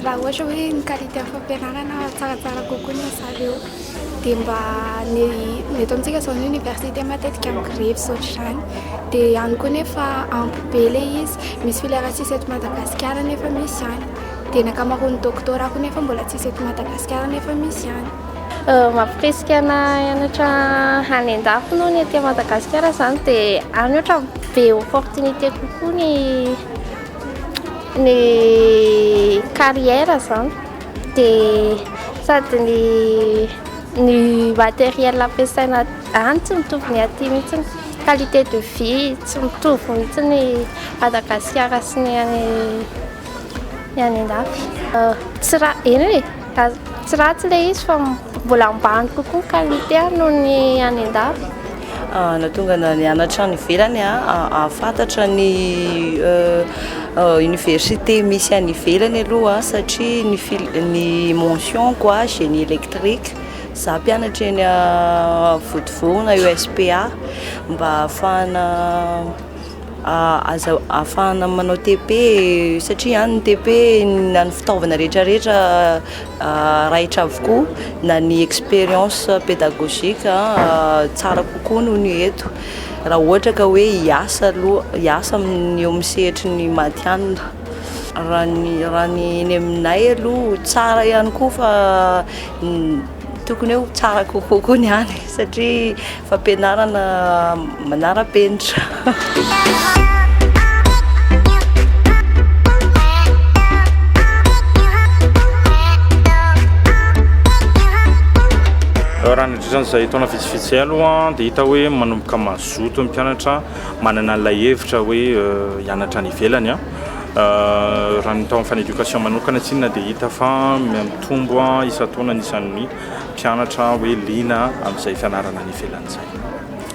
Raha ohatra hoe ny qualité amin'ny fampianarana tsaratsara kokoa ny an'ny zareo dia mba ny ny eto amintsika izao ny université matetika migrevy sy ohatr'izany dia any koa nefa ampy be ilay izy, misy filière tsisy eto Madagasikara nefa misy any, dia ny ankamaroan'ny doctorat koa nefa mbola tsisy eto Madagasikara nefa misy any. Mampirisika anah hianatra any an-dafy noho ny aty Madagasikara izany dia any ohatra be opportunité kokoa ny ny carrière izany dia sady ny ny matériel ampiasaina any tsy mitovy ny aty mihitsy, qualité de vie tsy mitovy mihitsy ny Madagasikara sy ny any ny any an-dafy. Tsy ra- eny e, tsy ratsy ilay izy fa mbola ambany kokoa ny qualité noho ny any an-dafy. Nahatonga anah nianatra any ivelany ahafantatra ny université misy any ivelany aloha satria ny fil- ny mention ko génie électrique, za mpianatra eny Vontovorona ESPA mba ahafahana Aza ahafahana manao TP satria any ny TP na ny fitaovana rehetra rehetra raitra avokoa na ny expérience pédagogique tsara kokoa noho ny eto raha ohatra ka hoe hiasa aloha hiasa amin'ny eo amin'ny sehatry ny matihanina. Raha ny raha ny eny aminay aloha tsara ihany koa fa Tokony hoe ho tsara kokoa koa ny any satria fampianarana manara-penitra. Raha nandritra an'izay taona vitsivitsy izay aloha dia hita hoe manomboka mazoto ny mpianatra manana an'ilay hevitra hoe hianatra any ivelany. Raha ny tao amin'ny Fan Education manokana tsinona dia hita fa mitombo isan-taona ny isan'ny mpianatra hoe liana amin'izay fianarana any ivelany izay.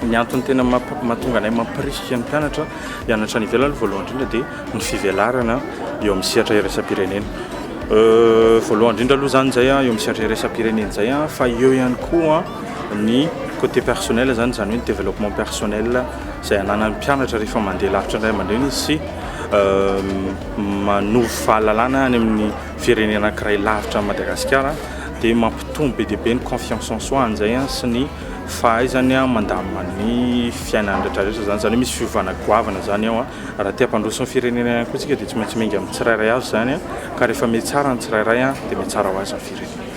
Ny antony tena mahatonga anay mampirisika ny mpianatra hianatra any ivelany aloha voalohany indrindra dia ny fivelarana eo amin'ny sehatra iraisam-pirenena. Voalohany indrindra aloha izany izay eo amin'ny sehatra iraisam-pirenena izay fa eo ihany koa ny côté personnel izany, izany hoe ny développement personnel izay ananan'ny mpianatra rehefa mandeha lavitra ny ray aman-dreny izy sy manovo fahalalana any amin'ny firenena anankiray lavitra an'i Madagasikara dia mampitombo be dia be ny confiance en soi an'izay sy ny fahaizany mandamina ny fiainany rehetra rehetra izany, izany hoe misy fiovana goavana izany ao. Raha te hampandroso ny firenena ihany koa isika dia tsy maintsy miainga amin'ny tsirairay avy izany ka rehefa mihatsara ny tsirairay dia mihatsara ho azy ny firenena.